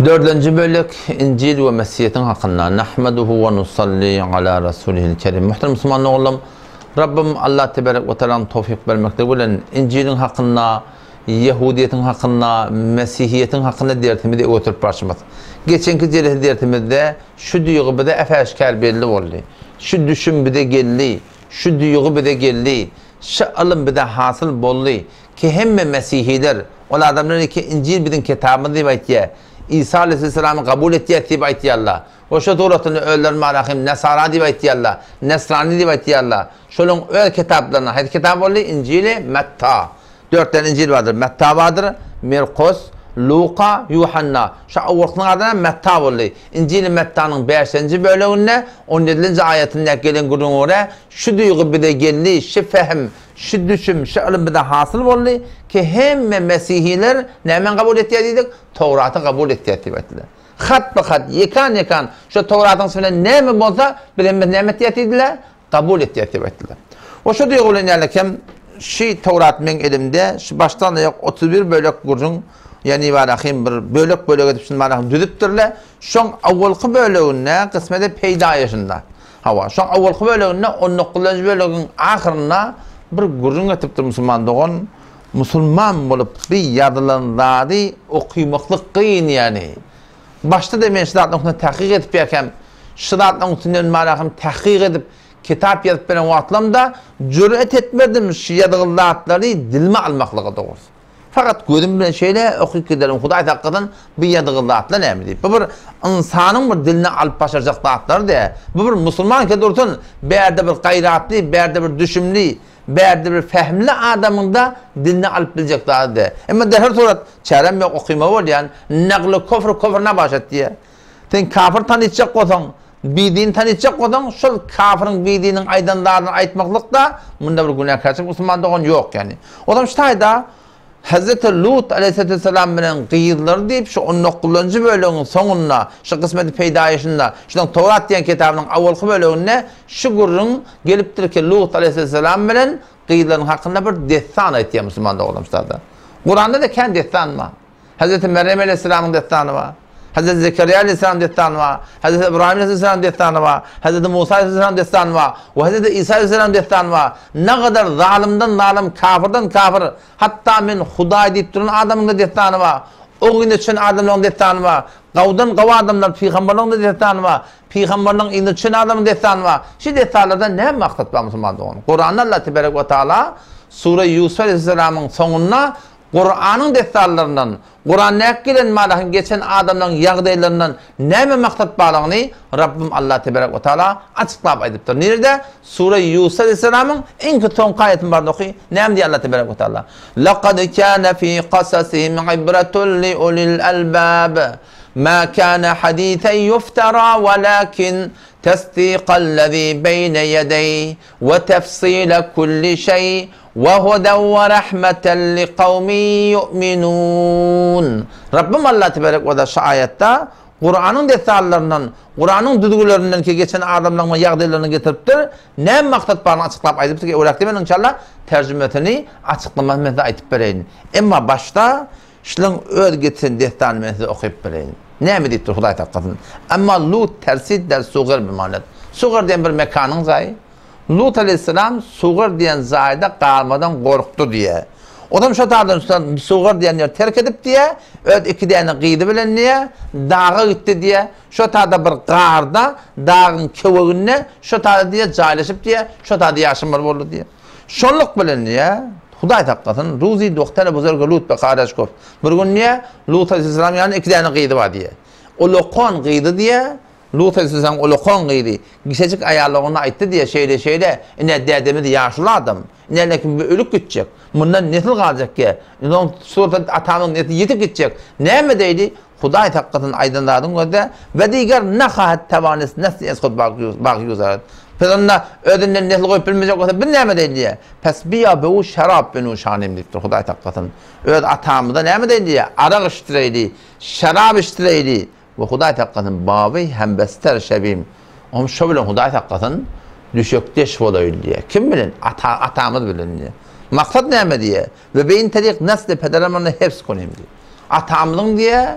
Dördünji bölek Injil we Mesihiyetiň hakynda. Nahmaduhu we nusalli ala rasulihil kerim. Muhterem musulman doganlarym, Rabbim Allah tebarek we taalaň towfik bermekligi bilen Injiliň hakynda, Ýehudiýetiň hakynda, Mesihiyetiň hakynda dersimizi ötürip barşymyz. Geçenki jelese dersimizde şu duýgy bize äp-äşgär belli boldy. Şu düşüm bize geldi. Şu duýgy bize geldi. Şu ylym bize hasyl boldy. Ki hemme mesihiler, ol adamlar ki Injil biziň kitabymyz diýip aýtýar. Isa aleýhissalamy kabul etýäs diýip aýtýarlar. We şo suratynda özlerini marahim Nasara diýip aýtýarlar, Nasrani diýip aýtýarlar. Şolaryň öz kitaplarynda, haýsy kitap boldy? Injili Metta. Dört däne Injil bardyr. Metta bardyr, Merkos, Luka, Ýuhanna. Şo owalkynyň ady Metta boldy. Injili Mettanyň bäşinji böleginde on ýedinji aýatynda gelen gürrüňe görä, şu duýgy bize geldi, şu fehim, Şu düşüm, şu ylym bize hasyl boldy ki, hemme mesihiler nämäni kabul etýär diýdik? Towraty kabul etýär diýip aýtdylar. Hatba-hat, ýekan-ýekan şo Towratyň içinde näme bolsa, biz hemmesi näme etýäs diýdiler? Kabul etýäs diýip aýtdylar. We şu duýgy bilen ýaly hem şu Towrat meň elimde, şu başdan aýak 31 bölek gürrüň, ýagny barahym bir bölek-bölek edip şuny barahym düzüpdirler. Şoň awalky böleginde, kysmede peýdaýyşynda. Hawa, şoň owalky böleginde on dokuzynjy bölegiň ahyrynda bir gürrüň getiripdir musulman dogan, musulman bolup bir ýazylan zady okymaklyk kyn ýany. Başda-da men şu zatlaryň üstünde tahkyk edip ýärkäm, şu zatlaryň üstünden marahym tahkyk edip kitap ýazyp beren wagtlarymda jüret etmedim şu ýazgyly zatlary dilime almaklyga dogrusy. Fakat gözüm bilen şeýle okyp giderin, Hudaý saklasyn, bu ýazygy zatlar näme diýip. Bu bir ynsanyň bir diline alyp başarjak zatlary däl. Bu bir musulman dursun, bärde bir gaýratly, bärde bir düşümli, bärde bir fähmli adamyň-da diline alyp biljek zady däl. Emma der her surat, çärem ýok, okyma bolýan, nagly kofr kofr nabaşat diýýär. Sen kafir tanytjak bolsaň, Bidini tanytjak bolsaň, şol kafiriň bidiniň aýdan zadyny aýtmaklykda munda bir günäkärçilik musulman dogan ýok ýani. Ozam şu taýda Hazreti Lut aleýhissalam bilen gyzlary diýip şu on dokuzynjy bölegiň soňunda şu kysmeti peýdaýyşynda şunuň Towrat diýen kitabynyň awalky böleginde şu gürrüň gelipdir ki Lut aleýhissalam bilen gyzlaryň hakynda bir dessan aýtýar musulman doganlarym şu taýda. Kuranda-da kän dessan bar. Hezreti Merýem aleýhissalamyň dessany bar. Hezreti Zekeriýa aleýhissalamyň dessany bar. Hezreti Ybraýym aleýhissalamyň dessany bar. Hezreti Musa aleýhissalamyň dessany bar. We Hezreti Isa aleýhissalamyň dessany bar. Nagadar zalymdan zalym, kafyrdan kafyr, hatda men Hudaý diýip duran adamyň-da dessany bar. O güne çen adamlaryň dessany bar. Gawdan gawy adamlar, pygamberleriň-de dessany bar. Pygamberleriň yzyna düşen adamyň dessany bar. Şu dessanlardan näme maksat bar musulman dogan? Kuranda Allah teberek we taala Sure Ýusuf aleýhissalamyň soňunda Kuranyň dessanlaryndan, Kuran näk gelen malahyň geçen adamlaryň ýagdaýlaryndan näme maksat barlygyny Rabbym Allah teberek we taala açyklap aýdypdyr. Nirede? Sure Ýusuf aleýhissalamyň iňki soňky aýatyny barda oky. Näme diýýär Allah teberek we taala? Laqad kana fi kasasihim ibratun li ulil albab. Ma kana hadisan yuftara walakin tasdiqallazi beýne ýedeý we tefsile kulli şeý We huden we rahmeten li kawmin ýu'minun. Rabbym Allah teberek we şu aýatda Kuranyň dessanlaryndan, Kuranyň düzgülerinden ki geçen adamlaryň ýagdaýlaryny getiripdir. Näme maksat baryny açyklap aýdypdyr ki, öwräkde men inşallah terjimesini, açyklamasyny men size aýdyp bereýin. Emma başda şularyň öz getiren dessanyny men size okyp bereýin. Näme diýipdir Hudaý saklasyn. Emma Lut tersid der Suger bimanet. Suger diýen bir mekanyň jaýy. Lut aleýhissalam Sugar diýen jaýda galmadan gorkdy diýýär. Olam şo taýdan Sugar diýen ýeri terk edip diýýär, öz iki däne gyzy bilen diýýär, daga gitdi diýýär. Şo taýda bir garda, dagyň köweginde şo taýda diýýär, jaýlaşyp diýýär, şo taýda ýaşamaly boldy diýýär. Şonluk bilen diýýär, Hudaý saklasyn, Ruzi dohtara buzurga Lut be karaş goft. Bir gün diýýär, Lut aleýhissalam ýanynda iki däne gyzy bar diýýär. Ulakan gyzy diýýär, Lut aleýhissalam ulakan gyzy, kiçijik aýalygyna aýtdy diýýär, şeýle-şeýle, ine, dädemiz ýaşuly adam, ine, lekin bu ölüp gitjek, mundan nesil galjak diýýär. Indi onuň surata atamyň nesli ýitip gitjek. Näme edeýli? Hudaý saklasyn aýdan zadyň gözde, we diger nahahet tawanis nesli ez hud bagy ýuzaret. Biz onda özünden nesil goýup bilmejek bolsa, biz näme edeýli diýýär. Pes biýa bewu şerap benuşanim diýipdir, Hudaý saklasyn. Öz atamyza näme edeýli diýýär, arak içdireýli, şerap içdireýli. We Hudaý saklasyn baby hembester şebim. Ohm şo bilen Hudaý saklasyn düşekdeş bolaýyn diýýär. Kim bilen? Ata, atamyz bilen diýýär. Maksat näme diýýär? We beýin terik nesli pederem ony hefz konim diýýär. Atamyzyň diýýär,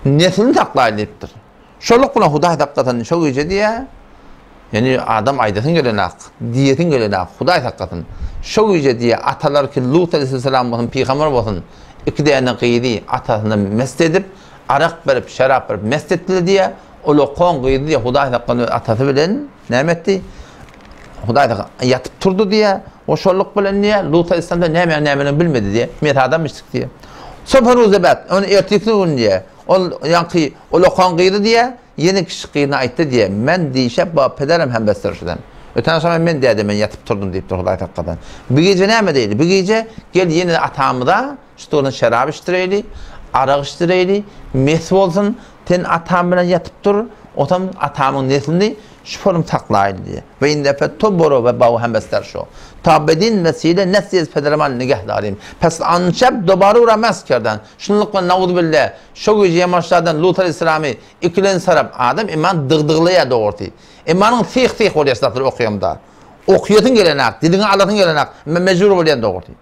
Neslini saklaýyn diýipdir. Şoluk bilen Hudaý saklasyn şo gije diýýär. Ýani adam aýdasyn gelenak, diýesin gelenak, Hudaý saklasyn. Şo gije diýýär, atalar ki Lut aleyhisselam bolsun, pygamber bolsun, iki däne gyzy atasyna mest edip, arak berip, şerap berip mest etdiler diýýär. Ol okan gyzy diýýär, Hudaý saklasyn öz atasy bilen näme etdi? Hudaý saklasyn ýatyp turdy diýýär. O şolluk bilen diýýär, Lut aleyhisselam da näme nämeligini bilmedi diýýär. Mes adam içdik diýýär. Soň ruzebet, ony erteki gün diýýär. Ol ýaňky ulakan gyzy diýýär, ýene kiçi gyzyna aýtdy diýýär, Men dişep ba pederem hem besdir şudan. Öten agşam men däde men ýatyp turdum diýipdir Hudaý saklasyn. Bu gije näme diýdi? Bu gije gel ýene atamyza şu şerap içdireýli, arak içdireýli, mes bolsun, sen atam bilen ýatyp dur, otam atamyň neslini şu forum saklaýly diýýär. We in defe to boro we baw hem besler şu. Ta bedin vesile nesli pedereman nigah darim. Pes anşab dobara ura mes kerden. Şunluk bilen nauzubille şo gije ýamaşlardan Lut aleýhissalamy ikilen sarap adam iman dygdyglaýar dogrusy. Imanyň syh-syh bolýar şu zatlary okaýamda. Okaýasyň gelenak, diliňe alasyň gelenak, emma mejbur bolýan dogrusy.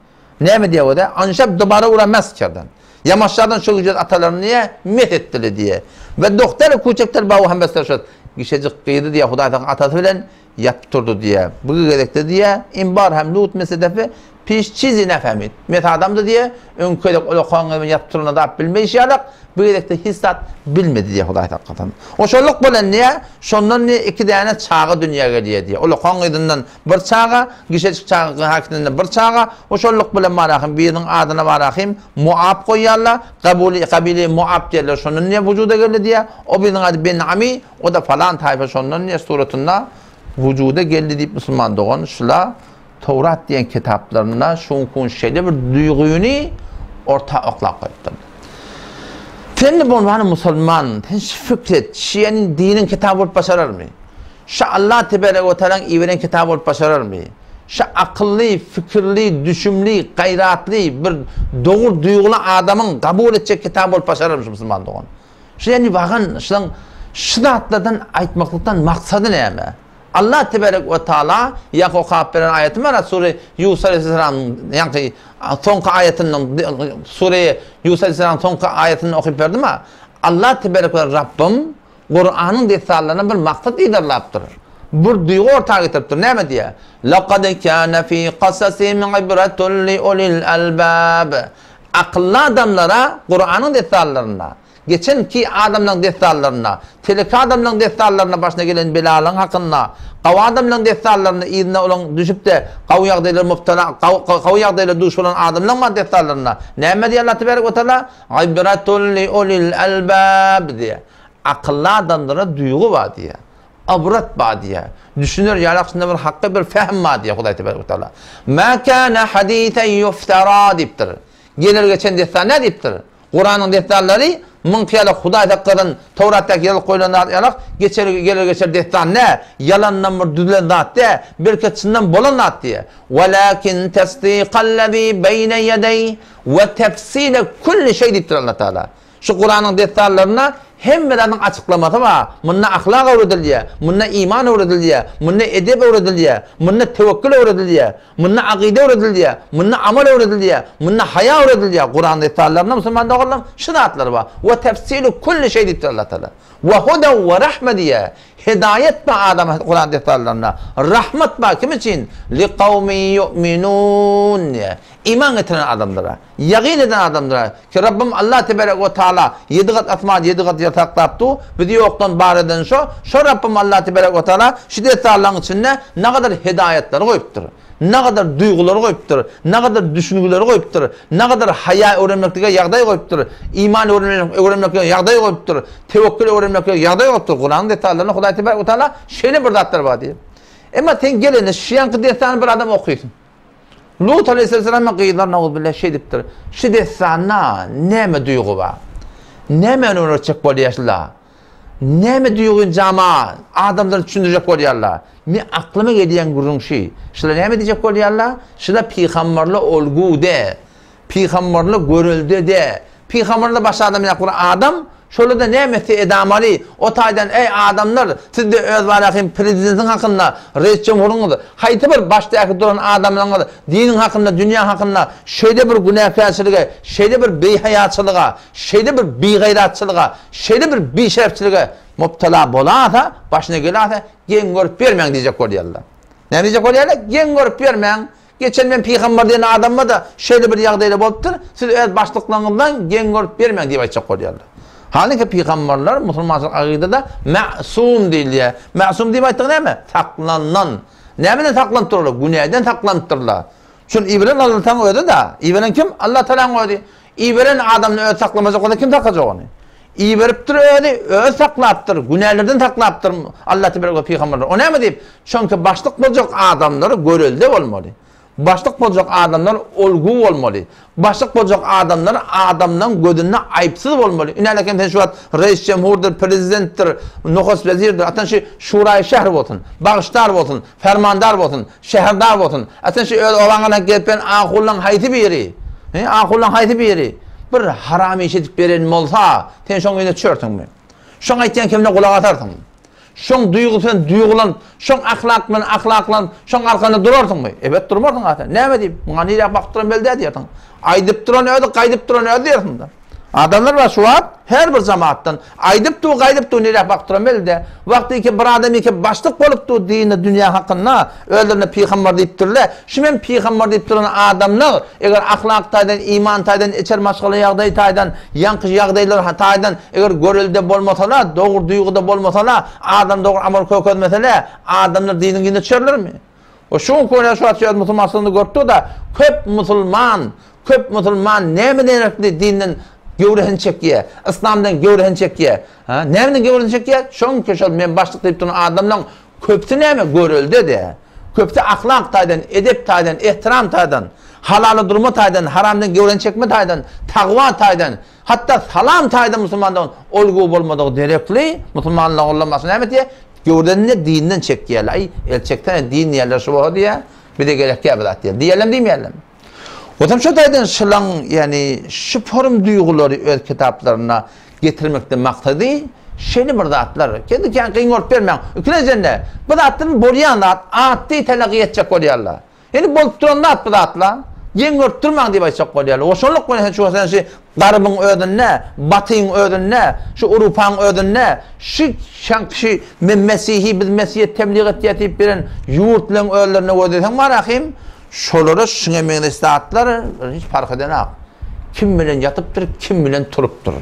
Näme diýýär o-da? Anşab dobara ura mes kerden. Ýamaşlardan şo gije atalaryny diýýär, mes etdili diýýär. We dohtar kuçekler baw hem besler şo. Gişejik gyzy diýýär, Hudaý saňa atasy bilen Ýatyp turdy diýýär. Bu gezekde diýýär, Imbar hem Lut mesedefi piş çizi nefehmid. Mes adamdy diýýär, öňki gezek ulakan gyz bilen ýatyp turanyny zat bilmeýşi ýalak, bu gezekde hiç zat bilmedi diýýär Hudaý saklasyn. Oşoluk bilen diýýär, şondan diýýär iki däne çaga dünýä gelýär diýýär. Ulakan gyzyndan bir çaga, gişejik çaga hakynda bir çaga. Oşoluk bilen barahym biriniň adyna barahym Moab goýýarlar, Gabuly gabile Moab diýerler, şondan diýýär wujuda geldi diýýär. O biriniň ady Ben-Ami, O-da falan taýfa şondan diýe suratynda wujuda geldi diýip musulman dogan şula Towrat diýen kitaplarynda şuňkun şeýle bir duýgyny orta oklap goýupdyr. Sen bolmany musulman, sen şu fikr et, şiýeniň diniň kitaby bolup başararmy? Şu Allah teberek we taalaň iberen kitaby bolup başararmy? Şu akylly, fikirli, düşümli, gaýratly bir dogry duýguly adamyň kabul etjek kitaby bolup başararmy şu musulman dogan? Şu ýani wagan şulaň şu zatlardan aýtmaklykdan maksady näme? Allah teberek we taala ýaňky okap beren aýatym bar sure Ýusuf aleyhisselamyň ýaňky soňky aýatyndan sure Ýusuf aleyhisselamyň soňky aýatyny okyp berdim ha. Allah teberek we Rabbym Kuranyň dessanlaryna bir maksat yzarlapdyr. Bir duýgy orta getiripdir. Näme diýýär? Laqad kana fi qasasihim ibratun li ulil albab. Akylly adamlara Kuranyň dessanlarynda, geçen ki adamlaryň dessanlarynda, teleki adamlaryň dessanlarynda başyna gelen belalaryň hakynda, gawy adamlaryň dessanlarynda yzyna olaň düşüp-de gawy ýagdaýlara mubtala, gawy ýagdaýlara duş bolan adamlaryň bar dessanlarynda. Näme diýýär Allah tebarek we taala? Ibratun li ulil albab diýýär. Akylly adamlara duýgy bar diýýär. Ybrat bar diýýär. Düşüner ýaly aslynda bir hakda bir fehm bar diýýär Hudaý tebarek we taala. Ma kana hadisen yuftara diýipdir. Geler geçen dessan näme diýipdir? Kuranyň dessanlary müňki ýaly Hudaý saklasyn Towratdaky ýazyp goýlan zat ýalak geçer geler geçer dessan dä. Ýalandan bir düzülen zat dä. Belki çyndan bolan zat diýýär. Walakin tasdikallazi beýne ýedeý we tefsile kulli şeý diýipdir Allah Taala. Şu Kuranyň dessanlarynda hemme zadyň açyklamasy bar. Munda ahlak öwredilýär, munda iman öwredilýär, munda edep öwredilýär, munda tewekkül öwredilýär, munda akyda öwredilýär, munda amal öwredilýär, munda haýa öwredilýär. Kuran dessanlarynda musulman doganlarym şu zatlar bar. We tefsilu kulli şeý diýipdir Allah Taala. We huda we rahme diýýär. Hidaýat bar adama Kuran dessanlarynda. Rahmat bar kim üçin? Li kawmin yu'minun diýýär. Iman getiren adamlara. Ýagyn eden adamdyr. Ki Rabbym Allah teberek we taala ýedi gat asman, ýedi gat ýer saklap dur, bizi ýokdan bar eden şo, şo Rabbym Allah teberek we taala şu dessanlaryň içinde nagadar hidaýatlary goýupdyr, nagadar duýgulary goýupdyr, nagadar düşüngileri goýupdyr, nagadar haýa öwrenmeklige ýagdaý goýupdyr, iman öwrenmeklige ýagdaý goýupdyr, tewekkül öwrenmeklige ýagdaý goýupdyr. Kuranyň dessanlarynda Hudaý teberek we taala şeýle bir zatlar bar diýip. Emma sen gelende şu ýanky dessany bir adam okysyn. Lut aleýhissalamyň gyzlary nowzubilla şeýdipdir. Şu dessanda näme duýgy bar? Nämäni öwretjek bolýar şular? Näme duýgyny jama adamlara düşündirjek bolýarlar? Men aklyma gelýän gürrüň şi. Şular näme diýjek bolýarlar? Şular pygamberler olgude. Pygamberler görelde-de. Pygamberler başga adam ýa bir adam. Şolarda näme etse edamaly, o taýdan eý adamlar sizde öz barahym prezidentiň hakynda, reis jumhuryňyz, haýsy bir başdaky duran adamlaryňyz diniň hakynda dünýäň hakynda şeýle bir günäkärçilige, şeýle bir beýhaýaçylyga, şeýle bir bigaýratçylyga, şeýle bir bişerepçilige mubtala bolasa, başyna gelase geň görüp ýörmäň diýjek bolýarlar. Näme diýjek bolýarlar? Geň görüp ýörmäň. Geçen men pygambar diýen adamda-da şeýle bir ýagdaýlar bolupdyr, siz öz başlyklaryňyzdan geň görüp ýörmäň diýip aýtjak bolýarlar. Halynki pygambarlar musulmançylyk akydada ma'sum diýilýär. Ma'sum diýip aýtdygy näme? Saklanan. Nämeden saklanyp durarlar? Günäden saklanypdyrlar. Şol iberen Alla Tagalaň özi-de. Iberen kim? Alla Tagalaň özi. Iberen adamyny özi saklamajak bolsa kim saklajak ony? Iberipdir özi, özi saklapdyr, günälerden saklapdyr Alla tebarek we pygamberler. O näme diýip? Çünki başlyk boljak adamlar görelde bolmaly. Başlyk boljak adamlar olgu bolmaly. Başlyk boljak adamlar adamlaň gözünde aýypsyz bolmaly. Ine kem sen şu wagt reis jemhurdyr, prezidentdir, nohas wezirdir, atan şu şuraýy şähr bolsun, bagyşdar bolsun, fermandar bolsun, Şäherdar bolsun. A sen şu öz obaňa gelip ben ahullaň haýsy biri? He, ahullaň haýsy biri? Bir haram iş edip beren bolsa, sen şoň ýüzüne çörsiňmi? Şoň aýtýan kemine gulak asarsyňmy? Şoň duýgusy bilen duýgulanyp, şoň ahlak bilen ahlaklanyp, şoň arkasynda durarsyňmy? Ebet durmarsyň a sen. Näme diýip? Muňa nirä bakyp duran belli däl diýersiň. Aýdyp duran özi, gaýdyp duran özi diýersiň-de. Adamlar bar şu wagt her bir jamaatdan aýdyp dur gaýdyp dur niräk bakyp duran belli däl. Wagty bir adam ýeke başlyk bolup dur dinde dünýä hakynda özlerine pygambar diýipdirler. Şu men pygambar diýip duran adamlar eger ahlak taýdan iman taýdan içer maşgala ýagdaýy taýdan ýaňky ýagdaýlar taýdan eger görelde bolmasalar dogry duýguda bolmasalar adam dogry amal kökezmeseler adamlar diniň ýüzüne çörlermi? We şu günki güne şu wagt öz musulmançylygynda görüp dur-da, köp musulman, köp musulman näme derekli dinden göwresini çekýär, yslamdan göwresini çekýär. Ha, nämeden göwresini çekýär? Çünki şol men başlyk diýip duran adamlaryň köpüsi näme? Görelde-de. Köpüsi ahlak taýdan, edep taýdan, ehtiram taýdan, halala durma taýdan, haramdan göwresini çekme taýdan, tagwa taýdan, hatda salam taýdan musulmandan olgu bolmadygy derekli musulmanlaryň ollamasy näme diýýär? Göwrelerini dinden çekýärler. Aý, el çeksene, din diýerler şu bolsa diýýär. Bize gerek ýa bu zat diýýär. Diýerlermi, diýmeýärlermi? Otam şu taýdan şylaň, ýagny şu forum duýgulary öz kitaplarynda getirmekde maksady şeýle bir zatlar. Kendi kän kyn görüp bermäň. Ikinjiden-de, bu zatlar bolýan zat, atdy telaki etjek bolýarlar. Indi bolup duran zat bu zatla. Geň görüp durmaň diýip aýtjak bolýarlar. We şonluk bilen şu sen şu garybyň özünde, batyň özünde, şu urupaň özünde, şu şaňky şu men mesihi, biz mesihe tebliğ etýär diýip beren ýurtlaryň özlerine gözleseň bar ahym, şolara şuňa meňzeş zatlar hiç parh edenak. Kim bilen ýatypdyr, kim bilen turupdyr.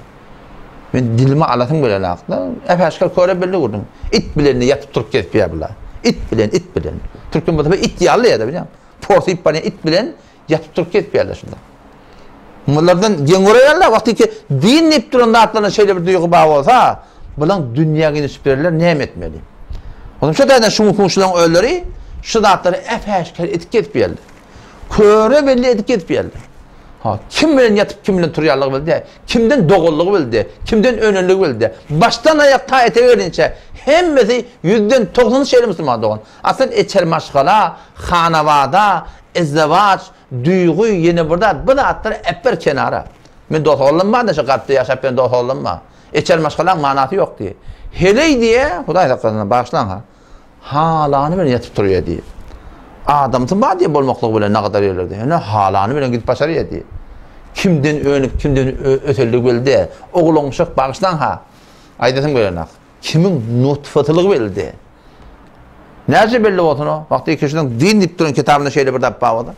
Men dilime alasym gelenakda. Äp-äşgär köre belli gördüm. It bilen ýatyp turup gezip ýör bular. It bilen, it bilen. Türkmen bolsa it ýaly ýa-da bilýän. Porsyp barýan it bilen ýatyp turup gezip ýörler şunda. Bunlardan geň göreýärler. Wagty ki din diýip duran zatlardan şeýle bir duýgy bar bolsa, bulaň dünýä gidişip berler näme etmeli? Onuň şu taýdan şu şularyň özleri şu zatlary äp-äşgär edip gezip ýörler. Köre belli edip gezip ýörler. Ha, kim bilen ýatyp, kim bilen turýanlygy belli däl. Kimden doganlygy belli däl. Kimden önenligi belli däl. Başdan aýak ta etege gelinçä hemmesi ýüzden togsany şeýle musulman dogan. Asyl eçer maşgala, hanawada, izdiwaç, duýgy ýene bir zat, bu zatlar äpber kenara. Men dos oglan bar-da şu garpda ýaşap ýören dos oglan bar. Eçer maşgalaň manasy ýok diýýär. Heleý diýýär, Hudaý saklasyn, bagyşlaň ha. Halany bilen ýatyp turýar diýip. Adamsy bar diýip bolmaklygy bilen nagadar ýerlerde. Ýöne halany bilen gidip başarýar diýip. Kimden önüp, kimden ösenligi belli däl. Oglanşyk bagyşlaň ha. Aýdasym gelenok. Kimiň nutfatylygy belli däl. Näçe belli bolsun o? Wagty kişiniň din diýip duran kitabynda şeýle bir zat bar bolsa.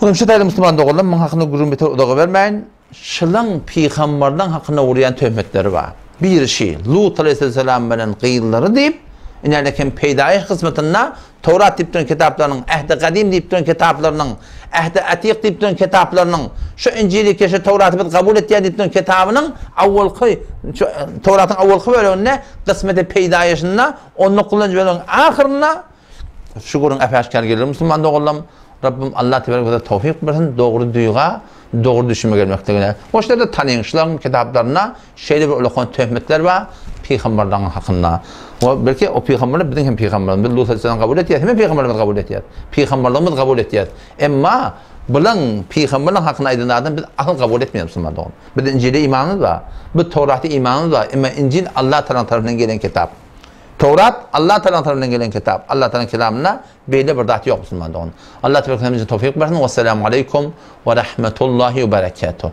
Onuň şu taýda musulman doganlar muň hakynda gürrüň beter uzaga bermäýin. Şylaň pygambarlaň hakynda urýan töhmetleri bar. Biri şi, Lut aleýhisselam bilen gyzlary diýip, inälik hem peýdaýyş kysmatynda Towrat diýip duran kitaplarynyň, Ähdi Gadym diýip duran kitaplarynyň, Ähdi Atyk diýip duran kitaplarynyň, şu Injili ki şu Towraty biz kabul etýär diýip duran kitabynyň awwalky şu Towratyň awwalky böleginde kysmeti peýdaýyşynda on dokuzynjy bölegiň ahyrynda Şu gürrüň äp-äşgär gelir musulman doganlarym. Rabbim Allah tebarek we towfyk bersin dogry duýga, dogry düşünme gelmekligine. Hoş ýerde tanyň şularyň kitaplarynda şeýle bir ulakan töhmetler bar pygamberleriň hakynda. We belki o pygamberler biziň hem pygamberimiz. Biz Lut aleyhisselam kabul etýäris, hemme pygamberlerimizi kabul etýäris. Pygamberlerimizi kabul etýäris. Emma. Bulaň pygamberleň hakynda aýdan zadyny biz asyl kabul etmeýäris musulman dogan. Biz Injile imanymyz bar. Biz Towrata imanymyz bar. Emma Injil Allah Tagalaň tarapyndan gelen kitap. Towrat Allah Tagalaň tarapyndan gelen kitap. Allah Tagalaň kelamynda beýle bir zat ýok musulman dogan. Allah tebarek hemmämize towfyk bersin. Wessalamu aleýkum we rahmetullahi we berekatuh.